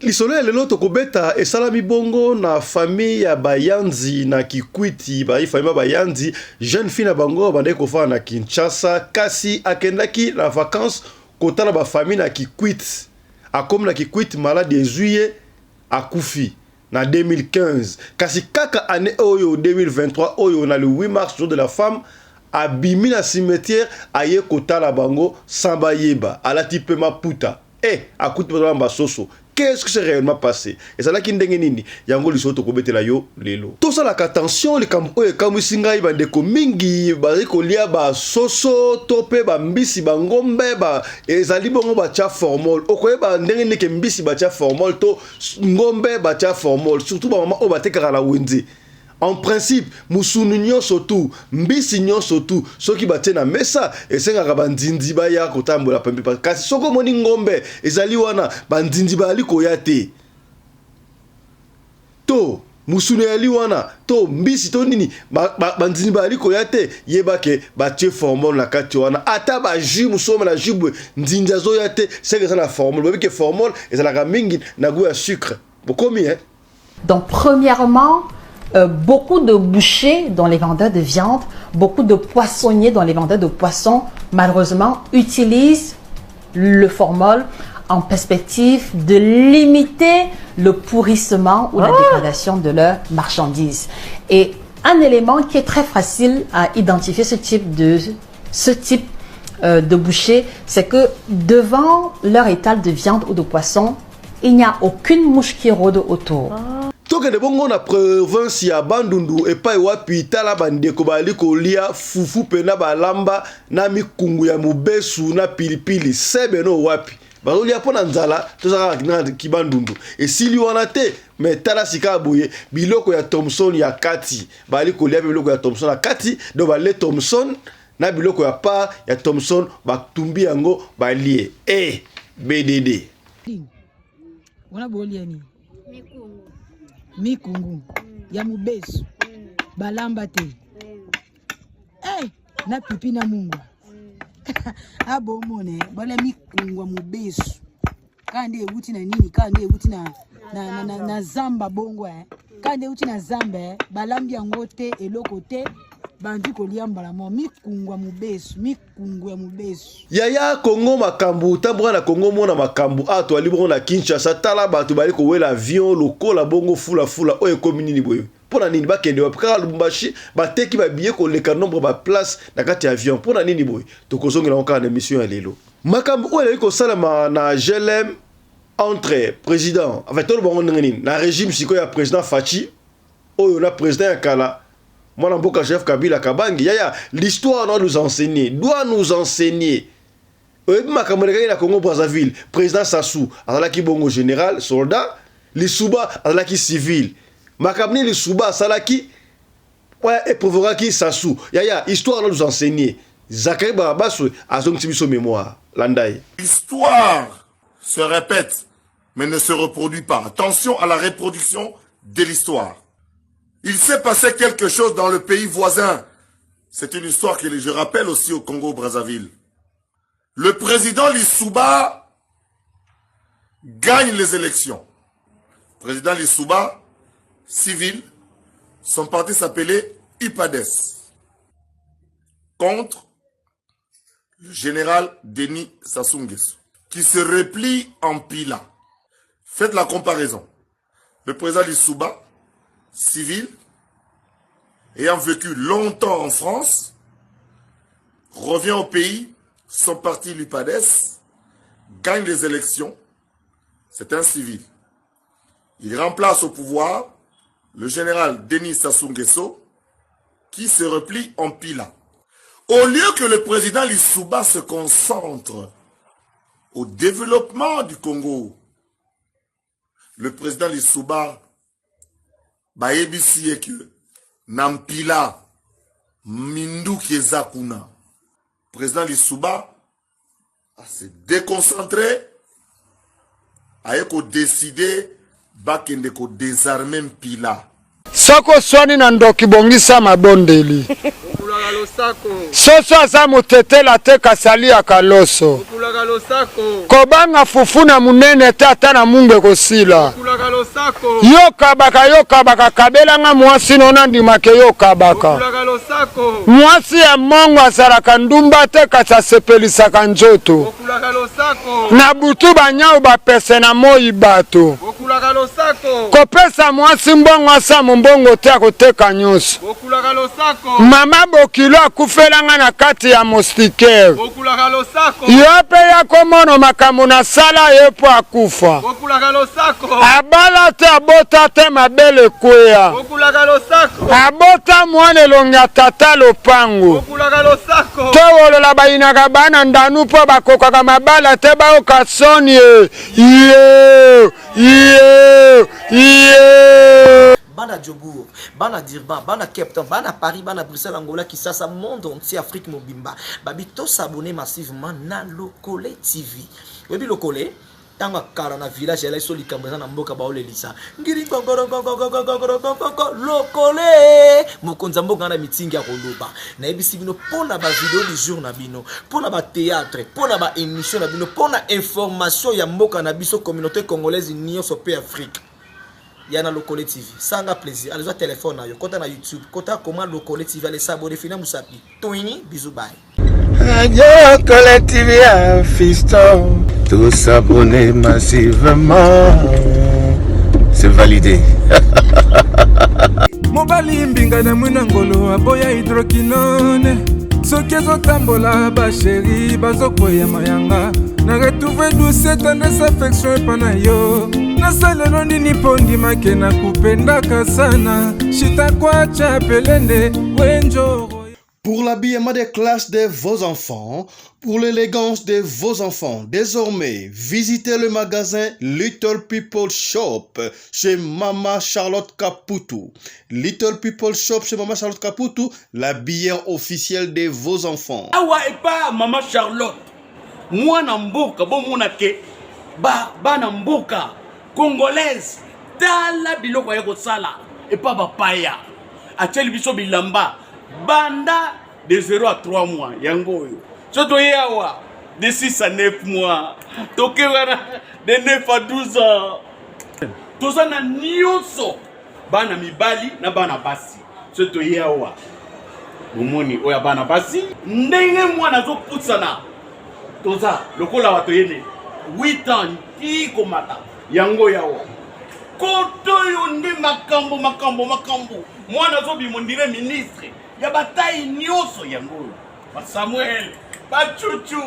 Lisolo ya lelo tokobeta esalami bongo na famille ya Bayanzi na Kikwiti. Bayi famille ya Bayanzi, jeune fille na bango abandaki kofanda na Kinshasa, kasi akendaki na vacances kotala ba famille na Kikwit. Akomi na Kikwit, maladi ezwi ye, akufi na 2015. Kasi kaka annee oyo 2023 oyo na le 8 mars jour de la femme abimi na cimetière aye kotala bango sans bayeba, alati pe maputa. Eh akuti bazo lamba soso qu'est-ce qui s'est réellement passé ezalaki ndenge nini yango lisolo tokobetela yo lelo tosalaka attention likambo oyo ekamwisi ngai bandeko mingi bazali kolia basoso to mpe bambisi bangombe ba ezali bongo batya formol okoyeba ndenge nini ke mbisi batya formol to ngombe batya formol surtout bamama oyo batekaka na wenze En principe, musuni nionso tout, mbisi nionso tout, soki batie na mesa, esengaka ba nzinzi baya kotambola pembe. Kasi soki omoni ngombe ezali wana, ba nzinzi bazali koya te. To musuni ezali wana, to mbisi to nini, ba, ba, ba nzinzi bazali koya te, yeba ke batie formol na kati wana. Ata ba jus mosusu omela jus boye, nzinzi azoya te, seke eza na formol. Boyebi ke formol ezalaka mingi na gout ya sucre. Bokomi hein? Donc, premièrement, euh, beaucoup de bouchers dans les vendeurs de viande, beaucoup de poissonniers dans les vendeurs de poissons, malheureusement, utilisent le formol en perspective de limiter le pourrissement ou la ah! dégradation de leurs marchandises. Et un élément qui est très facile à identifier ce type de, ce type euh, de boucher, c'est que devant leur étal de viande ou de poisson, Il n'y a aucune mouche qui rôde autour. Tokende bongo na province ya Bandundu epai wapi tala bandeko bazali kolia fufu pena balamba na mikungu ya mobesu na pilipili sebe no wapi bazolia mpo na nzala toza kaka na kibandundu esili wana te me tala sika boye biloko ya Thomson ya kati bazali kolia mpe biloko ya Thomson ya kati donc bale Thomson na biloko ya part ya Thomson batumbi yango balie e eh, BDD wana bolia nini mikungu mikungu mm. ya mobesu mm. balamba te mm. hey, eh, na pipi na mungwa mm. abomona eh, balia mikungu ya mobesu kaka nde ewuti na nini kaka nde ewuti na, na, na, na, na zamba bongo eh. Kaka nde euti na zamba eh, balambi yango te eloko te bandi kolia mbala moko mikungu ya mobesu mikungu ya mobesu yaya kongo makambo tamboka na kongo mona makambo awa toali bongo na kinshasa tala bato bali kowela avion lokola bongo fulafula oyo ekomi nini boye mpo na nini bakende wapi kaka lubumbashi bateki babiye koleka nombre ba place na kati ya avion mpo na nini boye tokozongela yango kaka na emission ya lelo makambo oyo ezali kosalema na glm entre président enfin toloba yango ndenge nini na régime sikoyo ya président Fatshi oyo na président ya kala mwana mboka Joseph Kabila Kabange yaya l'histoire doit nous enseigner doit nous enseigner oyebi makambo elekaki na Congo Brazzaville président Sassou azalaki bongo général soldat Lisuba azalaki civil makambo nini Lisuba asalaki oyo eprovokaki Sassou yaya histoire doit nous enseigner Zacharie Bababaswe azongisi biso mémoire landa ye L'histoire se répète, mais ne se reproduit pas. Attention à la reproduction de l'histoire. Il s'est passé quelque chose dans le pays voisin. C'est une histoire que je rappelle aussi au Congo-Brazzaville. Le président Lissouba gagne les élections. Le président Lissouba, civil, son parti s'appelait UPADES. Contre le général Denis Sassou Nguesso, qui se replie en Pila. Faites la comparaison. Le président Lissouba, civil, ayant vécu longtemps en France, revient au pays, son parti l'UPADES, gagne les élections, c'est un civil. Il remplace au pouvoir le général Denis Sassou Nguesso, qui se replie en Pila. Au lieu que le président Lissouba se concentre au développement du Congo, le président Lissouba bayebisi ye que na Mpila minduki eza kuna. Président Lissouba se déconcentré aye kodeside bakende kodesarme Mpila. Soki oswani na ndoki bongisa mabondeli. Soso aza motetela te kasi aliyaka loso. Kobanga fufu na munene te ata na mungu ekosila. Yo kabaka yo kabaka kabela nga muasi no nandima ke yo kabaka. Muasi ya mongo azalaka ndumba te kasi asepelisaka nzoto. Na butu ba nyau ba pese na moyi bato. Kopesa muasi mbongo asa mombongo te akoteka nyonso. Mama bokilo akufela nga na kati ya moustiquaire. Yo pe ya komono makambo nasala ye po akufa. Abala te abota te mabele ekweya. Abota mwana elongi ya tata lopango. Towolola bayinaka bana ndanu po bakokaka mabala te bayoka soni ye ye ye ye. Bana Jobourg, bana Durban, bana Cape Town, bana Paris, bana Bruxelles, Angola, Kisasa, monde entier, Afrique mobimba. Babi to s'abonner massivement na Lokole TV. Oyebi Lokole? Tango ya kala na village elaki so likambo eza na mboka baolelisa ngiri ngongorongongongongongongongoko lokole mokonzi ya mboka na mitingi ya koloba nayebisi bino mpo na bavideo du jour na bino mpo na batheatre mpo na baémission na bino mpo na information ya mboka na biso communauté congolaise nyonso mpe afrique ya na Lokole TV. Sanga plaisir. Allez, téléphone na yo. Kota na YouTube. Kota comment Lokole TV. Allez s'abonner. Fina musapi. Toini. Bisous bye. Lokole TV, un fiston. Tous s'abonner massivement. C'est validé. Mobali mbinga na mwina ngolo aboya hydroquinone soki ezotambola basheri bazokweya mayanga na retrouve douce tendresse affection epa na yo nasalelo nini mpo ndimake na kupendaka sana shitakwacha pelende wenjoro. Pour l'habillement des classes de vos enfants, pour l'élégance de vos enfants, désormais, visitez le magasin Little People Shop chez Mama Charlotte Caputo. Little People Shop chez Mama Charlotte Caputo, l'habilleur officiel de vos enfants. Awa epa Mama Charlotte, mwana mboka bomona ke ba bana mboka congolaise tala biloko ya kosala epa bapaya atieli biso bilamba banda de 0 à 3 mois yango oyo so toye awa de 6 à 9 mois toke wana de 9 à 12 ans toza na nyonso bana mibali na bana basi so toye awa bomoni oyo ya bana basi ndenge mwana azopusana toza lokola bato yene 8 ans ti komata yango yawa koto oyo nde makambo makambo makambo mwana azobima ondire ministre ya batai nyonso yango oyo basamuel bacucu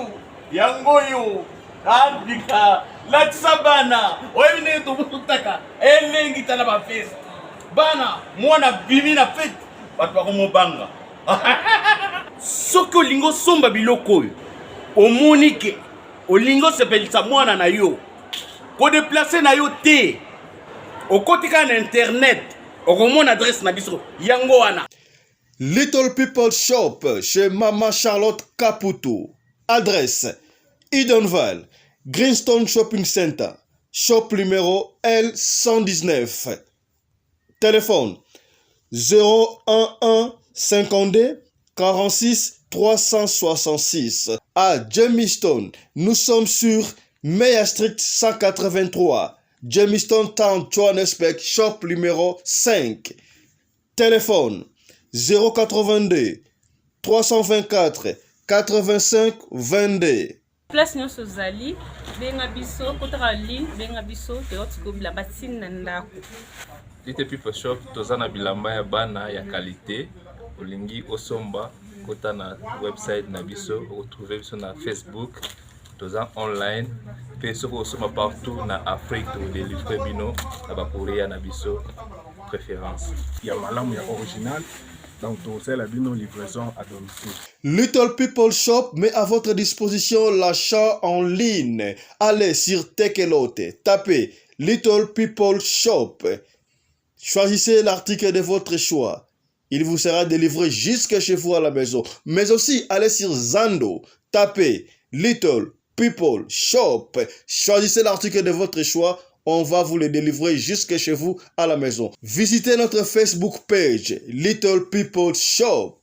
yango oyo abika latisa bana oyebi ndenge tobutaka elengi tala bafeste bana mwana bimi na fete bato bakomobanga soki olingi osomba biloko oyo omoni ke olingi osepelisa mwana na yo kodeplace na yo te okoti kaka na internet okomona adresse na biso yango wana. Little People Shop chez Mama Charlotte Caputo. Adresse Edenvale, Greenstone Shopping Center, shop numéro L119. Téléphone 011 52 46 366. À Jamestown, nous sommes sur Meyer Street 183, Jamestown Town, Johannesburg, shop numéro 5. Téléphone 082 324 85 22. Place nyonso ozali benga biso kotaka ligne benga biso toyoti ko bilamba tini na ndako. Little People Shop toza na bilamba ya bana ya qualité olingi osomba kota na website na biso okotrouve biso na Facebook toza online mpe soki osomba partout na Afrique tokodelivre bino na bacourrier na biso préférence ya malamu ya original donc tokosalela bino livraison à domicile. Little People Shop met à votre disposition l'achat en ligne. Allez sur Tekelote, tapez Little People Shop. Choisissez l'article de votre choix. Il vous sera délivré jusque chez vous à la maison. Mais aussi, allez sur Zando, tapez Little People Shop. Choisissez l'article de votre choix. On va vous le délivrer jusque chez vous à la maison. Visitez notre Facebook page Little People Shop.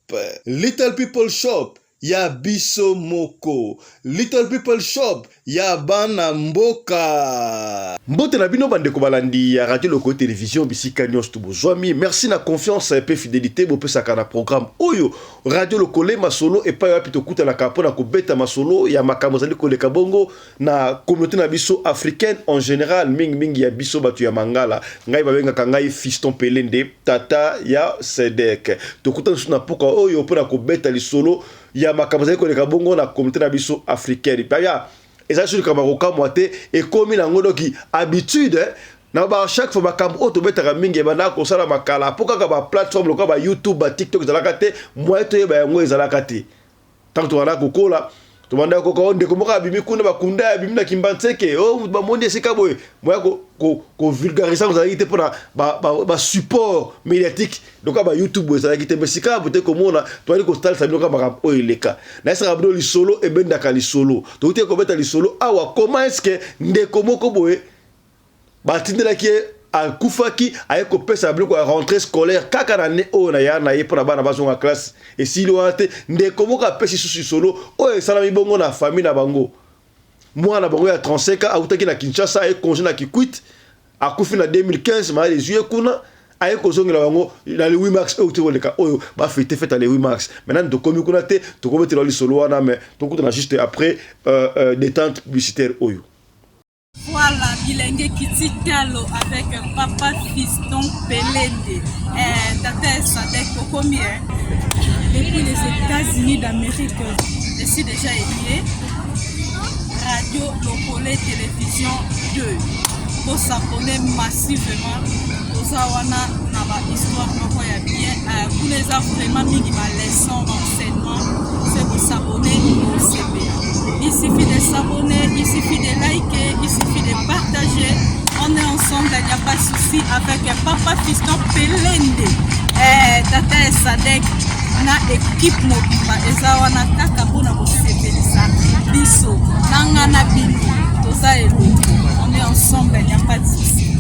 Little People Shop ya biso moko. Little People Shop ya bana mboka. Mbote na bino bandeko balandi ya Radio Lokole Television bisika nyonso to bozwami. Merci na confiance pe fidelite bopesaka na programme oyo Radio Lokole masolo epai wapi tokutanaka mpo na kobeta masolo ya makambo ezali koleka bongo na communauté na biso africaine en général, mingi mingi ya biso bato ya Mangala. Ngai babengaka ngai Fiston Pelende, tata ya Sedek. Tokutana lisusu na mpoka oyo mpo na kobeta lisolo ya makambo ezali koleka bongo na communauté na biso africaine. Baya ezali soki likambo ya kokamwa te, ekomi nango doki habitude na ba chaque fois makambo oyo tobetaka mingi ebandaka kosala makala mpo kaka ba plateforme lokola ba YouTube, ba TikTok ezalaka te, moyen toyeba yango ezalaka te. Ntango tobandaka kokola, tobandaka koka o ndeko moko abimi kuna, bakunda abimi na Kimbanseke, o bamoni esika boye, moya kovulgarise yango ezalaki te mpona basupport médiatique lokola ba YouTube boye ezalaki te. Mais sika bote komona toyali kotalisa bino kaka makambo oyo eleka. Nayesaka bino lisolo ebendaka lisolo, tokuti kobeta lisolo awa comment est ce que ndeko moko boye batindelaki ye akufaki, aye kopesa biloko ya rentrée scolaire kaka na ne oyo na ya na ye mpona bana bazonga classe. Esili wana te, ndeko moko apesi susu lisolo oyo esalami bongo na famille na bango. Mwana bango ya 35 ans awutaki na Kinshasa, aye congé na Kikwit, akufi na 2015, malade ezwi ye kuna, aye kozongela bango na le 8 mars oyo koleka oyo bafete fete ya le 8 mars. Maintenant tokomi kuna te, tokobetela lisolo wana, mais tokutana juste après détente publicitaire oyo. Voilà, bilenge kiti talo avec papa Fiston Pelende. Eh, tata Sadek okomi eh? Depuis les États-Unis d'Amérique, je suis déjà écrit. Radio Lokole Télévision 2. Pour s'abonner massivement. Toza wana na ba histoire moko ya bien. Kuna eza vraiment mingi ba leçon, ba enseignement. C'est pour s'abonner au CPA. Il suffit de s'abonner, il suffit de liker, il suffit de partager. On est ensemble, il n'y a pas de souci avec Papa Fiston Pelende. Eh, Tata Sadek na équipe mobimba eza wana kaka mpona kosepelisa biso na nga na bino, toza eloko, on est ensemble, il n'y a pas de souci.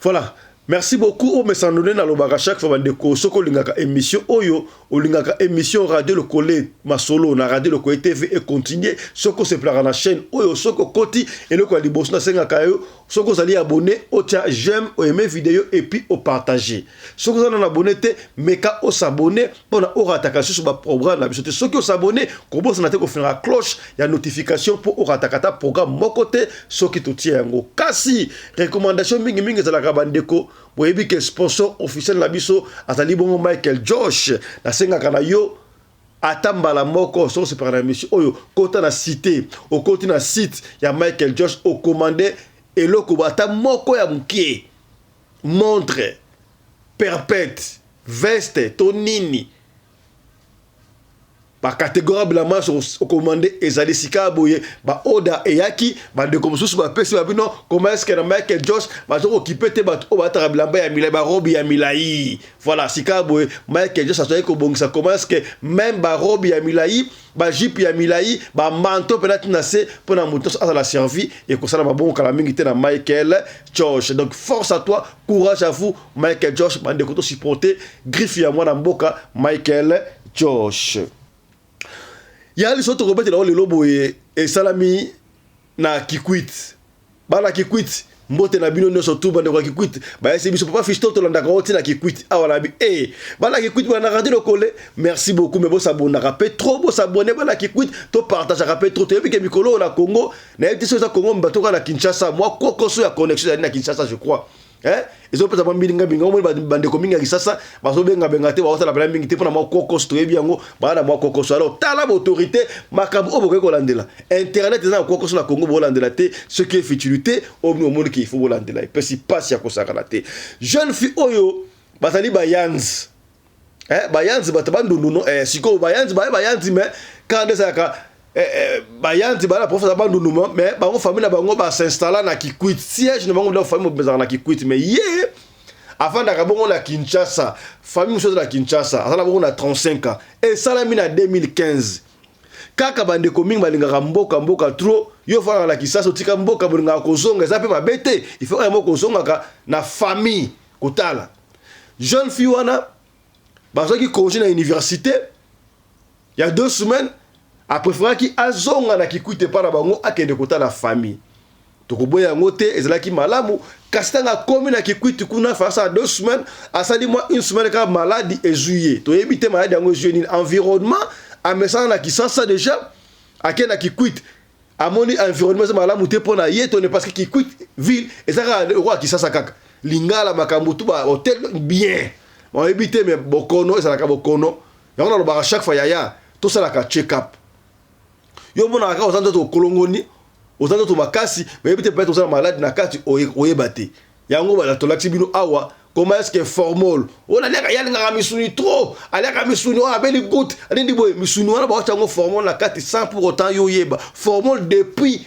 Voilà. Merci beaucoup. Oyo mesandone nalobaka chaque fois, bandeko, soki olingaka émission oyo, olingaka émission Radio Lokole Masolo na Radio Lokole TV e continue, soki osepelaka na chaîne oyo, soki okoti, eloko ya liboso nasengaka yo, soki ozali abonné, otia j'aime, oaime vidéo et puis opartage. Soki oza nano abonné te, meka osabonne mpona orataka lisusu baprogramme na biso te. Soki osabonne, kobosana te kofinaka cloche ya notification mpo orataka ata programme moko te soki totie yango. Kasi recommandation mingimingi ezalaka, bandeko, boyebi ke sponsor officiel na biso azali bongo Michael Josh. Nasengaka na yo ata mbala moko, soki osepelaka na émission oyo, kota na site, okoti na site ya Michael Josh, okomande eloko ata moko ya mokie, montre perpète, veste to nini, bacatégorie ya bilamba nyonso okomande ezali. Sika boye baoda eyaki, bandeko mosusu bapesi babino comment est ce que na Michael Josh baza kokipe te bato oyo balataka bilamba ya milai, barobe ya milai. Voilà, sika boye Michael Josh azalaki kobongisa comment est ce que même barobe ya milai, bajupe ya milai, bamanteau mpena ntina se mpo na moto nyonso azala servi. Ekosala mabongo kala mingi te na Michael Josh. Donc force à toi, courage à vous Michael Josh. Bandeko, tosupporte griffe ya mwana mboka Michael Josh. Ya liso tokobetela oyo lelo boye esalami na Kikwit. Bana Kikwit, mbote na bino nyonso tu. Bandeko ya Kikwit bayesi biso: "Papa Fiston, tolandaka o ntina Kikwit awa." Na bi e bana Kikwit balandaka te Lokole, merci beaucoup. Mais bosabonaka mpe trop, bosabone bana Kikwit, topartageaka mpe trop. Toyebi ke mikolo oyo na Congo, nayebi te soki eza Congo, bato kaka na Kinshasa, mwa kokoso ya connexion ezali na Kinshasa, je crois, ezopesa mwa mbilinga mbinga. Omoni bandeko mingi ya Kisasa bazobengabenga te, baosala bana mingi te mpona mwa kokoso. Toyebi yango, baa na mwa kokoso. Alors tala baautorité, makambo oyo bokoki kolandela, internet eza na kokoso na Congo, bolandela te soki efutilité oyo bino omoni ke il faut bolandela, epesi mpasi ya kosakana te. Jeune fille oyo bazali bayanzi, bayanzi bato bandundu. Sikoyo bayanzi baye bayanzi, mais kaka nde ezalaka bayanzi baa na province ya Bandundu, mais bango famille na bango basinstalla na Kikwit, siège na bango nda famille mobimba ezalaka na Kikwit, mais ye afandaka bongo na Kinshasa, famille mosusu eza na Kinshasa. Aza na bongo na 35 ans. Esalami na 2015. Kaka bandeko mingi balingaka mboka mboka trop. Yo ofandaka na Kisasa otika mboka bolingaka kozonga eza mpe mabe te. Il faut kaka moko kozongaka na famille kotala. Jeune fille wana bazwaki congé na université ya 2 semaines, apréféraki azonga na Kikwit epai na bango akende kotala famille. Tokoboya yango te, ezalaki malamu. Kasi ntango akomi na Kikwit kuna, asala 2 semaines, asali mwa une semaine kaka maladi ezwi ye. Toyebi te maladi yango ezwi ye nini. Environnement amesana na Kisasa déjà, ake na Kikwit amoni environnement eza malamu te mpo na ye tone, parce que Kikwit ville eza kaka lokola Kisasa, kaka lingala, makambo tu, ba hotel bien, oyebi te. Mais bokono ezalaka bokono. Yango nalobaka chaque fois, yaya, tosalaka check up. Yo omonaka kaka oza nzoto okolongoni, oza nzoto makasi, oyebi te peut-être oza na maladi na kati, oyeba te. Yango tolakisi bino awa comment est-ce que formol oyo aliaka, ye alingaka misuni trop, aliaka misuni oyo abeli goutte alindi boye. Misuni wana bawatia yango formol na kati sans pour autant yo oyeba. Formol depuis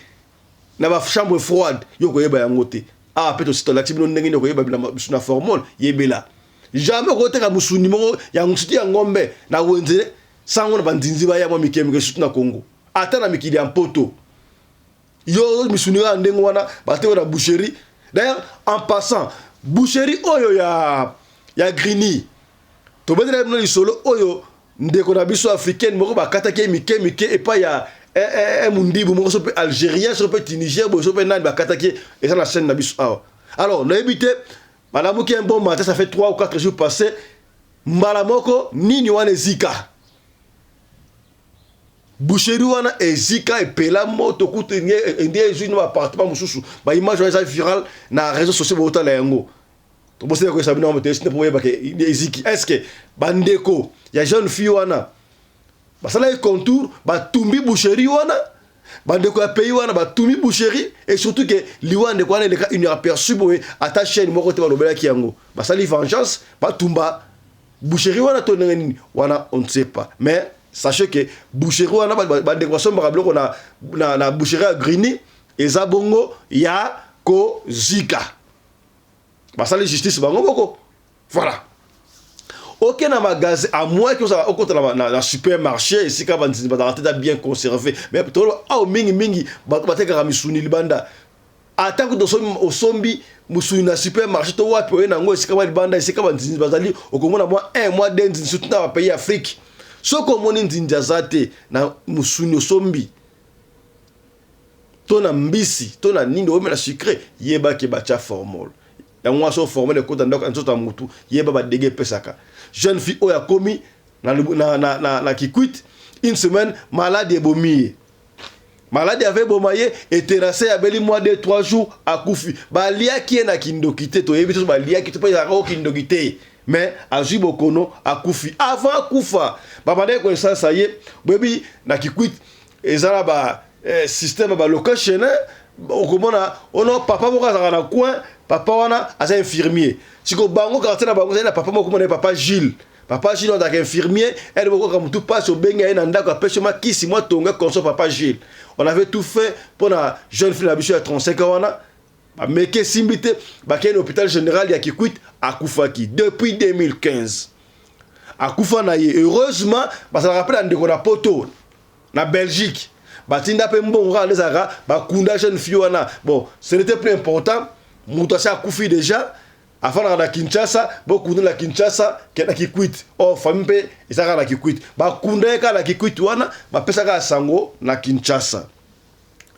na bachambre froide, yo koyeba yango te. Awa mpe tosi tolakisi bino ndenge nini koyeba misuni na formol. Yebela, jamais okoteka musuni moko ya surtout ya ngombe na wenze sango na bandinzi baya mwa mike mike, surtout na Congo, ata na mikili ya Mpoto. Yo misuni kaka ndenge wana bateka na boucherie. D'ailleurs, en passant, boucherie oyo ya Grigny, tobetela bino lisolo oyo ndeko na biso africaine moko bakataki ye mike mike epai ya mundibu moko, so mpe algérien, so mpe tunisien boye, so mpe nani, bakataki ye. Eza na chaîne na biso awa. Alors nayebi te, balamuki un bon matin, ça fait 3 ou 4 jours passés, mbala moko nini wana ezika, boucherie wana ezika, epela moto kutu nde ezwi na baappartement mosusu. Baimage wana eza viral na réseau sociaux, botala yango. Tobosana koyesa bino yango te mpo boyebaka eziki. Est ce que bandeko ya jeune fille wana basalaki contour, batumbi boucherie wana? Bandeko ya pays wana batumbi boucherie? Et surtout ke liwa ndeko wana eleka inaperçu boye, ata chaîne moko te balobelaki yango. Basali vengeance, batumba boucherie wana to ndenge nini wana, on ne sait pas. Mais sachez que boucherie wana, bandeko basombaka biloko na boucherie ya Grigny, eza bongo ya kozika. Basali justice bango moko. Voilà, oke na magasin, à moins que ozala okota na supermarché esika banzinzi bazalaka te, eza bien conservé. Mais toloba awa mingimingi bato batekaka misuni libanda. Ata kutu osombi musuni na supermarché to wapi, oye nango esika mwa libanda, esika banzinzi bazali, okomona mwa 1 mwa 2 nzinzi, surtout na bapays Afrique. Soki omoni nzinzi aza te na musuni osombi to na mbisi to na nini oyomela sucré, yebaki batya formol. Yango wana so formol ekota ndako ya nzoto ya mutu, yeba badégâts epesaka. Jeune fille oyo akomi na Kikwit, une semaine, maladi ebomi ye. Maladi ave eboma ye, eterase, abeli mwa 2 3 jours, akufi. Baliaki ye na kindoki te, toyebi te so baliaki te mpo ezalaka o kindoki te, mais azwi bokono, akufi. Avant akufa, babandaki koesansa ye. Boyebi na Kikwit eza na ba système ya balocation. Okomona ono papa moko azalaka na coin, papa wana aza infirmier. Siko bango quartier na bango ezali na papa moko, mona ye papa Gilles. Papa Gilles azalaka infirmier. Ere bokoka motu mpasi, obengi ye na ndako, apesi mwa kisi, mwa tonga consort. Papa Gilles, on avait tout fait mpo na jeune fille na biso ya 35 ans wana. Bameki, esimbi te, bakei na hôpital général ya Kikwit, akufaki. Depuis 2015 akufa na ye. Heureusement bazalaka mpe na ndeko na Poto, na Belgique, batinda mpe mbongo kaka nde ezalaka, bakunda jeune fille wana. Bon, ce n'était plus important, moto asi akufi déjà, afandaka na Kinshasa, bokunda na Kinshasa ke na Kikwit. Or famille mpe ezalaka na Kikwit, bakunda ye kaka na Kikwit wana, bapesaka sango na Kinshasa.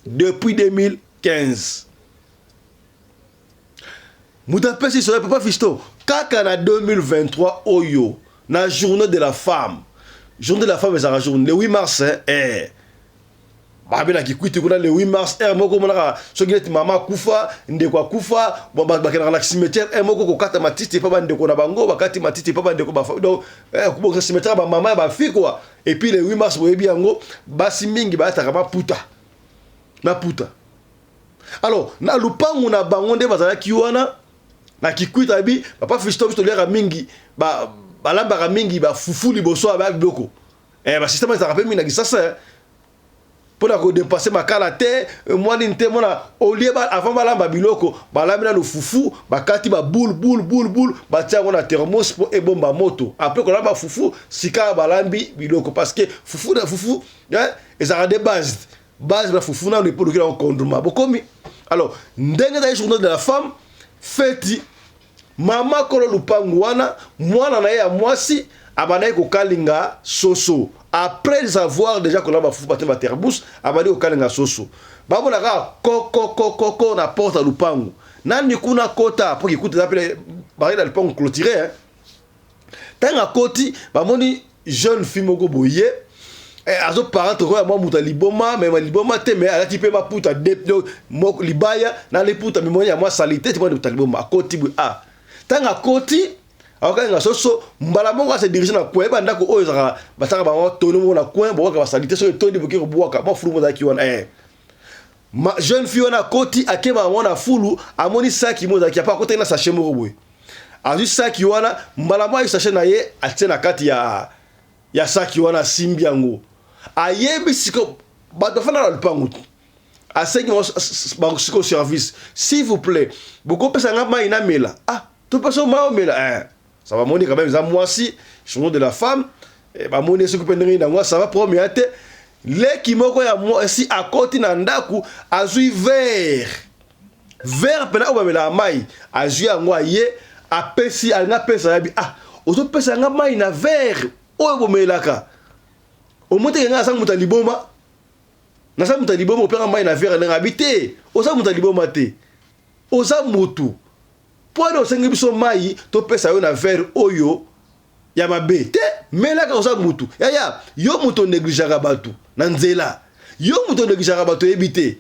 Depuis 2015 moto apesi soya papa Fiston kaka na 2023 oyo na journée de la femme. Journée de la femme ezalaka journée le 8 mars, hein, eh. Babe na Kikwiti kuna le 8 mars, heure moko omonaka soki neti mama akufa, ndeko akufa, bon, bakendaka na cimetière heure moko kokata matiti epa bandeko na bango, bakati matiti epa bandeko, donc kobongisa cimetière ya bamama, ya bafille quoi. Et puis le 8 mars, boyebi yango, basi mingi bayataka maputa maputa. Alors na lupangu na bango nde bazalaki wana na Kikwita, yebi papa Fiston, biso toliaka mingi, balambaka mingi bafufu liboso ya biloko. Basystème ezalaka mpe mingi na Kisasa. mpo na kodepase makala te, mwa nini te, mona olie ba, avant balamba biloko balambi nanu fufu, bakati ba boule boule boule boule, batia yango na thermos mpo ebomba moto. Après kolamba fufu, sika balambi biloko parce que fufu na fufu hein, ezalaka de base base na fufu nanu epo olukela yango konduma bokomi. Alors ndenge ezali journée de la femme, feti Mama kolo lupangu wana mwana na ye ya mwasi abandaki kokalinga soso après avoir dejà kolamba fufu batie ba terbous abandi kokalinga soso bamona kaka kokokokoko na porte ya lupangu nani kuna kota po kikuta eza pene bazali na lupangu clôturé hein ntango akoti bamoni jeune fille moko boye eh, azo paraître koya mwa moto ya liboma mais liboma te mais alati mpe maputa de moko libaya na liputa mimoni ya mwa salite te mwa moto ya liboma akoti boye ah ntango akoti akokalinga soso mbala moko ase dirige na coin yeba ndako oyo ezalaka basaka bango tono moko na coin bokaka basalite soki etondi boke kobwaka mwa fulu mozalaki wana eh. Ma jeune fille wana akoti akeba yango na fulu amoni saki moko ezalaki apa akotaki na sachet moko boye azwi saki wana mbala moko azwi sachet na ye atie na kati ya ya saki wana asimbi yango ayebi siko bato bafanda na lupangu asengi bango siko service s'il vous plaît bokopesa nga mai namela ah topesa mai omela eh. ça va moni quand même eza mwasi journée de la femme eh, bamoni soki mpe ndenge nango ça va problème ya te leki moko ya mwasi akoti na ndako azwi verre verre mpena oyo bamelaka mai azwi yango aye apesi alingi apesa yabi ah ozopesa nga mai na verre oyo bomelaka omoni teke nga aza moto ya liboma naza moto ya liboma opeka mai na verre ndenge abi te oza moto ya liboma te oza motu mpo wana osengi biso mai topesa yo na verre oyo ya mabe te melaka oza mutu yaya yo mutu onegligeaka bato na nzela yo mutu onegligeaka bato oyebi te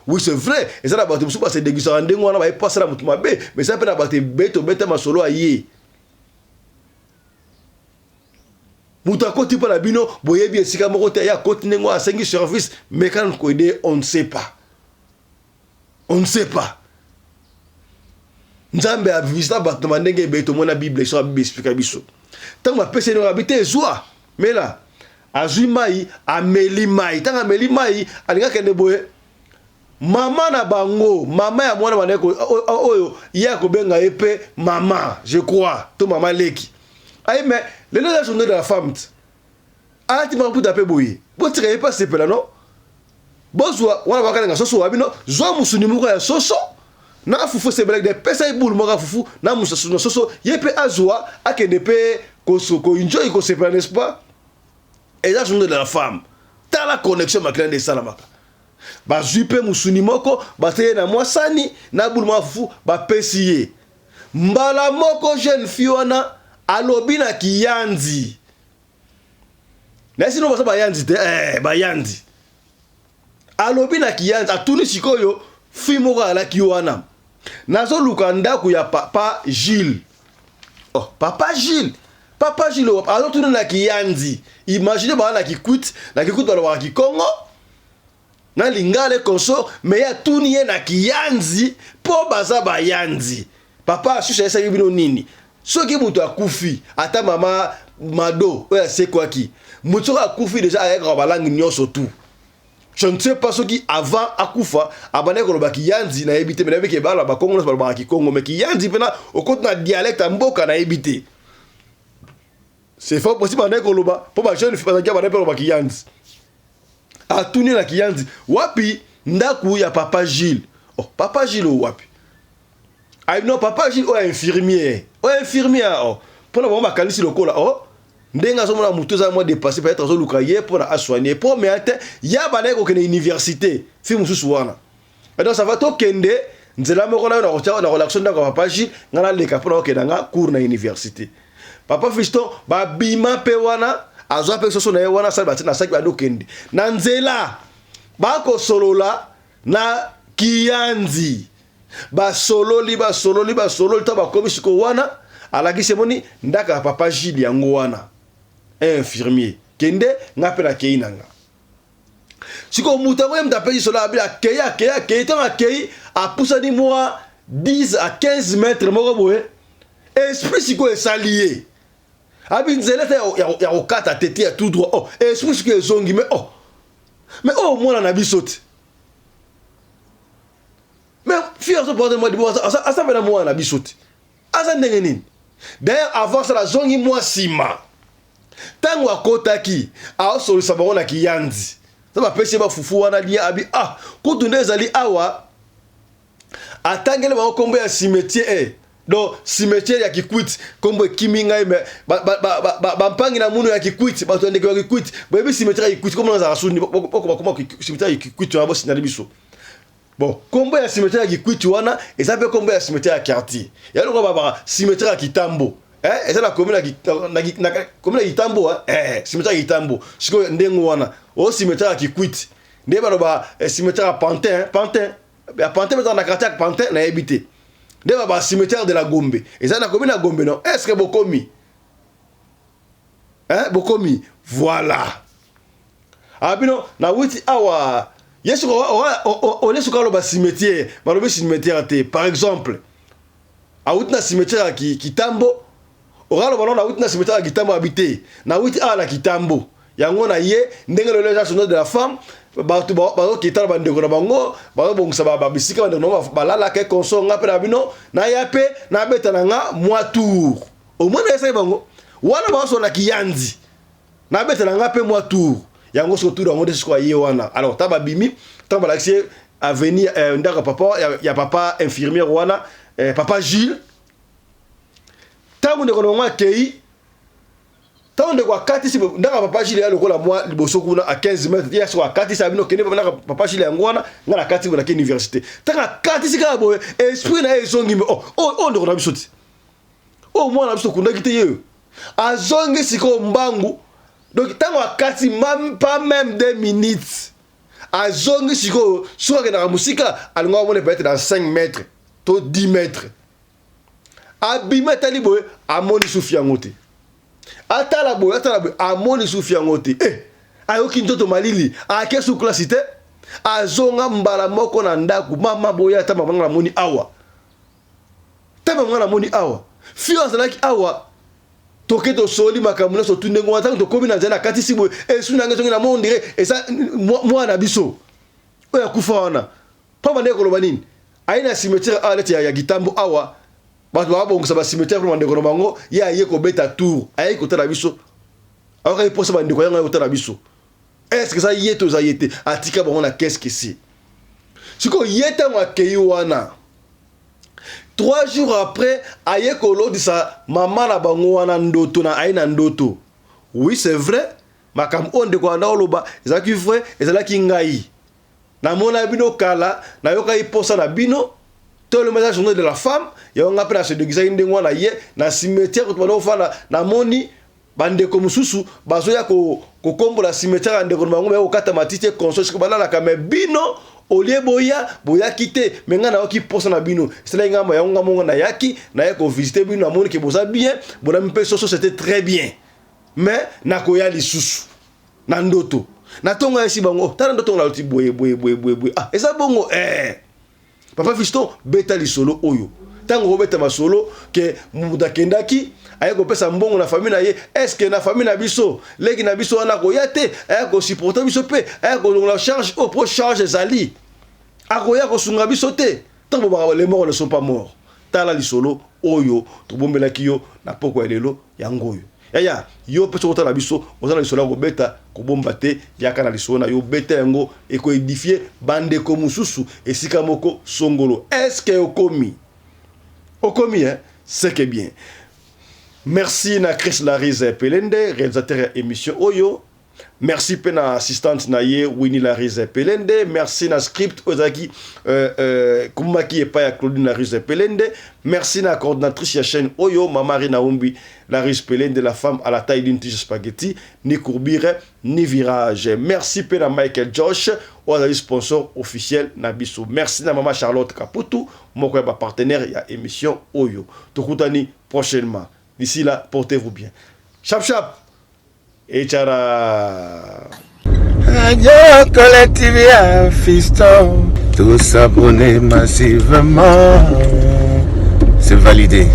oui c'est vrai eza na bato mosusu base negligaka ndenge wana baye pasala motu mabe mais eza mpe na bato ebele tobeta masolo aye moto akoti mpo na bino boyebi esika moko te ye akoti ndenge wana asengi service mekana koede on ne sait pas On ne sait pas. Nzambe a visita bato na bandenge ebele tomona Bible so Bible explique biso. Ntango bapesi ye abi te zwa mela azwi mai ameli mai ntango ameli mai alingi akende boye mama na bango mama ya mwana bandaki oyo ye akobenga ye mpe mama je crois to mama leki aye mais lelo eza journée de la femme alati maputa mpe boye botika ye mpe asepela no bozwa wana bakalenga soso wa bino zwa musuni moko ya soso na fufu esepelaki de pesa ye bulu moko ya fufu na musasu na soso ye mpe azwa akende mpe koenjoy kosepela n'est-ce pas eza journée de la femme tala connexion makila nde esalamaka bazwi mpe musuni moko batie ye na mwa sani na bulu moko ya fufu bapesi ye mbala moko jeune fille wana alobi na kiyanzi nayesi no baza bayanzi te eh, bayanzi alobi na kiyanzi atuni sikoyo fi moko alaki wana nazoluka ndako ya papa Gilles oh, papa Gilles papa Gilles azotuna na kiyanzi imagine baa na kikwit na kikwit balobaka kikongo na lingala consort me ye atuni ye na kiyanzi mpo baza bayanzi papa asusu ayesaki bino nini soki moto akufi ata mama mado oyo asekwaki moto soki akufi deja ayekaka balangi nyonso tout je ne sais pas soki avant akufa abandaki koloba kiyanzi nayebi te me nayebi ke bana bakongo nyonso balobaka kikongo me kiyanzi mpena okoti na dialecte ya mboka nayebi te c'est fort possible abandaki koloba mpo bajeune fille bazalaki abandaki mpe koloba kiyanzi atuni na kiyanzi wapi ndako ya papa Gilles oh papa Gilles oyo wapi ayi non papa Gilles oyo infirmier oyo infirmier oh mpona bango bakanisi lokola oh ndenge azomona motu eza mwa dépassé peut-être azoluka ye mpona asoigne po mais te ya bandaki kokende université fi mosusu wana Et donc ça va tokende nzela moko nayo nakotia nakolakisa ndako ya papa Gilles ngai naleka mpona kokenda nga cours na université papa Fiston babima mpe wana azwa mpe soso na ye wana asali batie na saki bandi okende na nzela bakosolola na kiyanzi basololi basololi basololi to bakomi sikoyo wana alakisi emoni ndako ya papa Gilles yango wana infirmier kende nga mpe nakei na nga sikoyo moto yango ye moto apesi solo abi akei akei akei ntango akei apusani mwa 10 à 15 mètre moko boye esprit sikoyo esali ye abi nzela te ya kokata te te ya tout droit oh esprit sikoyo ezongi mais oh. Mais oyo mwana na biso te. Mais fille azo porter mwa libo aza pena mwana na biso te. Aza ndenge nini? D'ailleurs avant ça azongi mwa sima. Tango akotaki aosolisa bango na kiyanzi. Sa bapesi ye bafufu wana lia abi ah kutu nde ezali awa atangeli bango kombo ya cimetière eh. Donc cimetière ya Kikwit kombo ekimi ngai mais bampangi na munu ya Kikwit bato ya ndeko ya Kikwit boyebi cimetière ya Kikwit kombo nazala suni boko bakoma cimetière ya Kikwit wana bosignale biso. Bon kombo ya cimetière ya Kikwit wana eza mpe kombo ya cimetière ya quartier ya lokola babaka cimetière ya Kitambo eh, eza na commune na commune ya Kitambo eh, cimetière ya Kitambo sikoyo ndenge wana o cimetière ya Kikwit nde baloba eh, cimetière ya Pantin Pantin ya Pantin mpe na quartier ya Pantin nayebi te nde ba cimetière de la Gombe eza na commune ya Gombe non est-ce que bokomi hein bokomi voilà ah bino na witi awa ye soki ole soki aloba cimetière balobi cimetière te par exemple awuti na cimetière ya Kitambo okaloba no nawuti na cimetière ya Kitambo abi te nawuti awa na Kitambo yango na ye ndenge lelo eza journée de la femme bato bazokita na bandeko na bango bazobongisa bisika bandeko na bango balalaka ekonso nga mpe na bino naya mpe nabeta na nga mwa tour omoni esaki bango wana bazosola kiyanzi nabeta na nga mpe mwa tour yango soko tour yango nde siko aye wana alors ta babimi ntango balakisi ye avenir eh, ndako ya papa ya, ya papa infirmière wana eh, papa Gilles ntango ndeko na bango akei ntango ndeko akatisi ndako ya papa Gilles ya lokola mwa liboso kuna a 15 mètres ye soko akatisi abino kende ndako ya papa Gilles yango wana nga nakatisi boye nake université ntango akatisi kaka boye esprit na ye ezongi mbe oh, oh, oh ndeko na biso ti oyo oh, mwana na biso okundaki te ye azongi sikoyo mbangu donc ntango akati pas même 2 minutes azongi sikoyo soki akendaka mosika alingaka komona peut-être dans 5 mètres to 10 mètres abimi atali boye amoni sufi yango te atala boye atala boye amoni sufi yango te eh, ayoki nzoto malili ake su klasi te azonga mbala moko na ndako mama boye ata mama nga namoni awa ta mama nga namoni awa fio azalaki awa toke tosoli makambo nyonso tu ndenge wana ntango tokomi na nzela nakatisi boye esu na ngai ezongi na mondire eza mwana na biso oyo akufa wana mpo bandeki koloba nini aye na cimetière awa neti ya Gitambo awa bato babongisa ba cimetière mpo bandeko na bango ye aye kobeta tour aye kotala biso ayokaki mposa bandeko yango aye kotala biso est-ce que eza ye to eza ye te atika bango na qu'est-ce que c'est sikoyo ye ntango akei wana trois jours après aye kolotisa mama na bango wana ndoto na aye na ndoto oui c'est vrai makambo oyo ndeko wana oloba ezalaki vrai ezalaki ngai Namona bino kala, nayokaki posa na bino, to le message journée de la femme, yango nga pe na se deguisaki ndenge wana ye na cimetière kutu banda kofanda, namoni bandeko mosusu bazoya kokombola cimetière ya ndeko na bango, baya kokata matiti e console siko balalaka, mais bino olie boya boyaki te, mais nga nayoki posa na bino, esalaki nga yango nga mongo nayaki, naye kovisite bino, namoni ke boza bien, bonami mpe soso c'était très bien, mais nakoya lisusu. na ndoto na tongo ayesi bango oh, tala ndoto naloti boye boye boye boye boye ah eza bongo eh papa fiston beta lisolo oyo ntango okobeta masolo ke moto akendaki aye kopesa mbongo na famille na ye eske na famille na biso leki na biso wana akoya te aya kosupporte biso mpe aya kolongola charge oyo mpo charge ezali akoya kosunga biso te ntango bobaka les morts ne sont pas morts tala lisolo oyo tobombelaki yo na poko ya lelo yango oyo Yaya, yo pe soki otala biso, oza na lisolo ya kobeta, kobomba te, yaka na lisolo na yo, beta yango, eko edifier ba ndeko mosusu esika moko songolo. Est-ce que okomi? Okomi hein? C'est que bien. Merci na Chris Larise Pelende, réalisateur ya émission oyo. Merci pe na assistante na ye Winnie Larise Pelende. Merci na script oyo ezalaki euh, euh, kumaki epai ya Claudine Larise Pelende. Merci na coordinatrice ya chaîne oyo Mama Rina Umbi Larise Pelende, la femme à la taille d'une tige spaghetti, ni courbure ni virage. Merci pe na Michael Josh oyo azali sponsor officiel na biso. Merci na Mama Charlotte Kaputu moko ya ba partenaire ya émission oyo. Tokutani prochainement. D'ici là, portez-vous bien. Chap chap. Echara. Radio Collective ya fiston. Tous s'abonner massivement. C'est validé.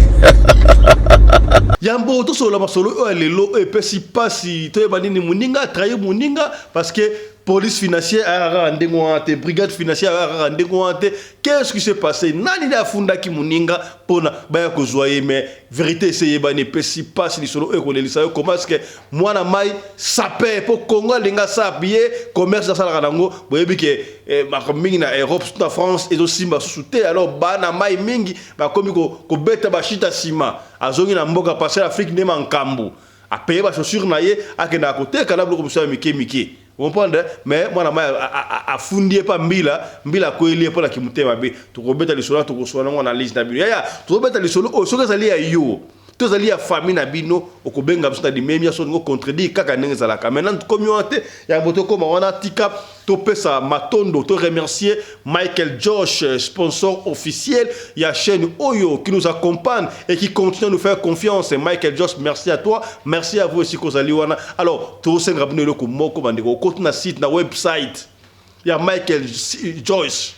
Yambo tosolola masolo oyo ya lelo oyo epesi mpasi toyeba nini moninga atrahi moninga parce que Police financière ayaka kaka ndenge wana te, brigade financière ayaka kaka ndenge wana te. Qu'est-ce qui s'est passé? Nani nde afundaki moninga mpona baya kozwa ye? Mais vérité esi eyebani, epesi mpasi. Lisolo oyo ekolelisa yo. Comment est-ce que mwana mai sape mpo Congo alinga sape ye commerce asalaka nango? Boyebi ke makambo mingi na Europe, surtout na France, ezosimba susu te. Alors bana mai mingi bakomi kobeta bashita nsima. Azongi na mboka parce Afrique nde makambo apeye bachaussure na ye, akendaka koteka na biloko mosusu ya mike mike, comprendre. Mais mwana mai afundi ye mpa mbila, mbila akweli ye mpo na kimotema mabe. Tokobeta lisolo, tokosola nango analyse na bino. Yaya, tokobeta lisolo oyo. Soki ezali ya yo to ezali ya famille na bino, okobenga biso na limemia. So olingo contredire, kaka ndenge ezalaka. Maintenant tokomi wana te, yango tokóma wana. Tika topesa matondo, to remercier Michael Josh, sponsor officiel ya chaîne oyo, qui nous accompagne et qui continue à nous faire confiance. Michael Josh, merci à toi, merci à vous aussi kozali wana. Alors tosenga bino eloko moko, bandeko. Okoti na site, na website ya Michael Joyce,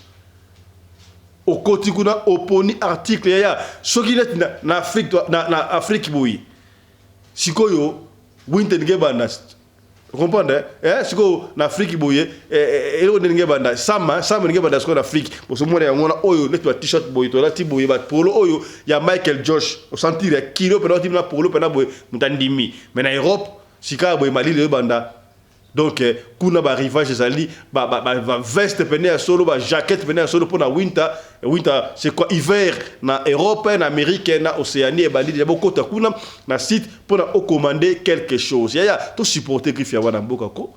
okoti kuna, oponi article. Yaya, soki neti na Afrique, na Afrique boye, sikoyo winter ndenge ebanda, comprendre, eh? Sikoyo na Afrique boye, eloko ndenge ebanda, sama sama ndenge ebanda sikoyo na Afrique, bosomona yango wana. Oyo neti ba t-shirt boye tolati boye, bapolo oyo ya Michael Josh, osentir ya kilo mpena otimi na polo mpena boye, moto andimi. Mais na Europe sika boye, malili oyebanda. Donc kuna barivage ezali baveste pene ya solo, bajaquette pene ya solo mpona winter. Winter, c'est quoi? Hiver na Europe, na Amérique, na Océanie ebandi deja. Bokota kuna na site mpona ocommande quelque chose. Yaya, tosupporte griffe ya wana mboka ko,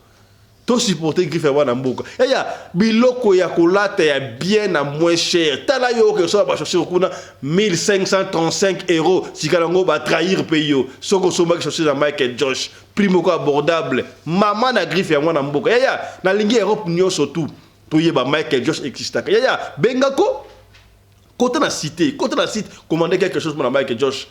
tosupporte griffe ya wana mboka. Yaya, biloko ya kolata ya bien na moins cher. Tala yo, oke osomba bachaussure kuna 1535 euros. Sika yango batrahir mpe yo. Soki osombaki chaussure ya Michael Josh, prix moko abordable, mama na griffe ya mwana mboka. Yaya, nalingi Europe nyonso tu toyeba Michael Josh existaka. Yaya, bengako, kota na site, kota na site, commande quelque chose mpona Michael Josh.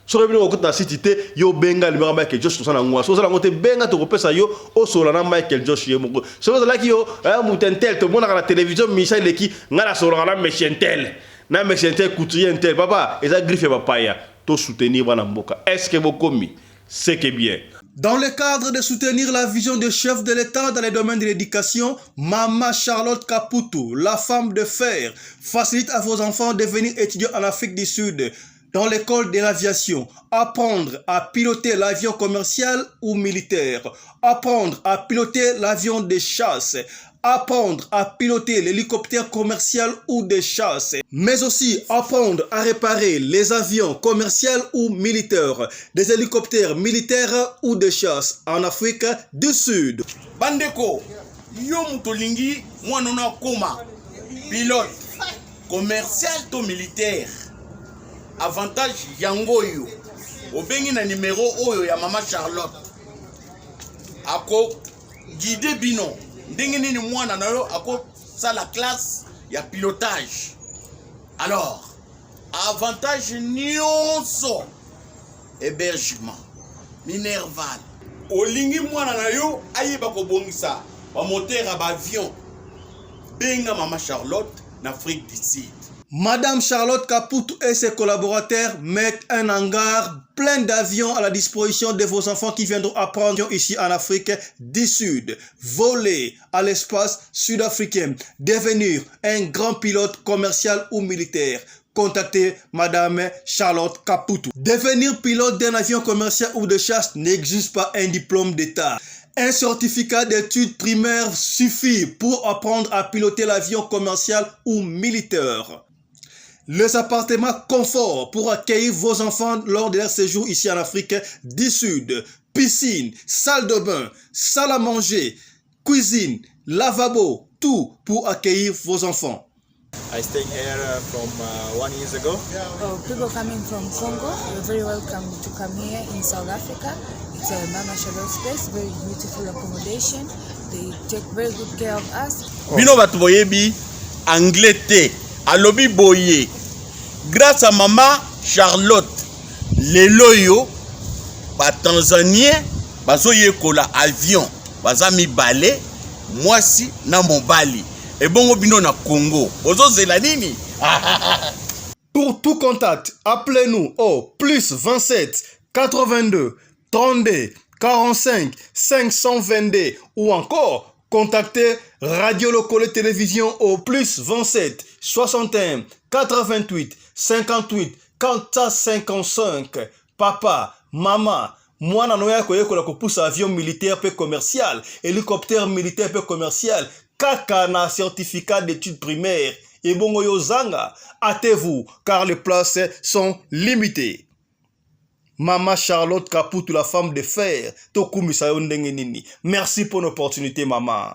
Soki bino okota na site te, yo benga numéro Michael Josh, tosala yango. Soki ozala yango te, benga, tokopesa yo, osola na Michael Josh ye moko. Soki ozalaki yo moto untel, tomonaka na télévision misa eleki, ngai nasololaka na monsieur untel, na monsieur untel, couturier untel. Papa, eza griffe ya bapaya. Tosoutenir bana mboka. Est ce que bokomi? C'est que bien. Dans le cadre de soutenir la vision du chef de l'État dans les domaines de l'éducation, Mama Charlotte Caputo, la femme de fer, facilite à vos enfants de venir étudier en Afrique du Sud dans l'école de l'aviation, apprendre à piloter l'avion commercial ou militaire, apprendre à piloter l'avion de chasse, apprendre à piloter l'hélicoptère commercial ou de chasse, mais aussi apprendre à réparer les avions commerciaux ou militaires, des hélicoptères militaires ou de chasse en Afrique du Sud. Bandeko, yo moto olingi mwana ono akóma pilote commercial to militaire, avantage yango oyo. Obengi na numero oyo ya mama Charlotte, akoguide bino ndenge nini mwana na yo akosala classe ya pilotage. Alors avantage nyonso, hébergement, minerval. Olingi mwana na yo ayeba kobongisa bamoteur ya baavion, benga mama Charlotte na Afrique du Sud. Madame Charlotte Caputo et ses collaborateurs mettent un hangar plein d'avions à la disposition de vos enfants qui viendront apprendre ici en Afrique du Sud. Voler à l'espace sud-africain, devenir un grand pilote commercial ou militaire. Contactez Madame Charlotte Caputo. Devenir pilote d'un avion commercial ou de chasse n'exige pas un diplôme d'État. Un certificat d'études primaires suffit pour apprendre à piloter l'avion commercial ou militaire. Les appartements confort pour accueillir vos enfants lors de leur séjour ici en Afrique du Sud. Piscine, salle de bain, salle à manger, cuisine, lavabo, tout pour accueillir vos enfants. I stay here from 1 years ago. Oh, people coming from Congo, you're very welcome to come here in South Africa. It's a Mama Charlotte's place, very beautiful accommodation. They take very good care of us. Bino bato boyebi anglais te, alobi boye: grâce à mama Charlotte, lelo oyo batanzanien bazoyekola avion, baza mibale, mwasi na mobali. Ebongo bino na Congo bozozela nini? Pour tout contact, appelez-nous au plus 27 82 32 45 522 ou encore Contactez Radio Lokole Télévision au plus 27 61 88 58 455. Papa, mama, mwana no ya koyekola kopusa avion militaire pe commercial, hélicoptère militaire pe commercial, kaka na certificat d'études primaires. Ebongo yo zanga, hâtez-vous car les places sont limitées. Mama Charlotte Kaputu, la femme de fer, tokumisa yo ndenge nini. Merci pour l'opportunité, maman.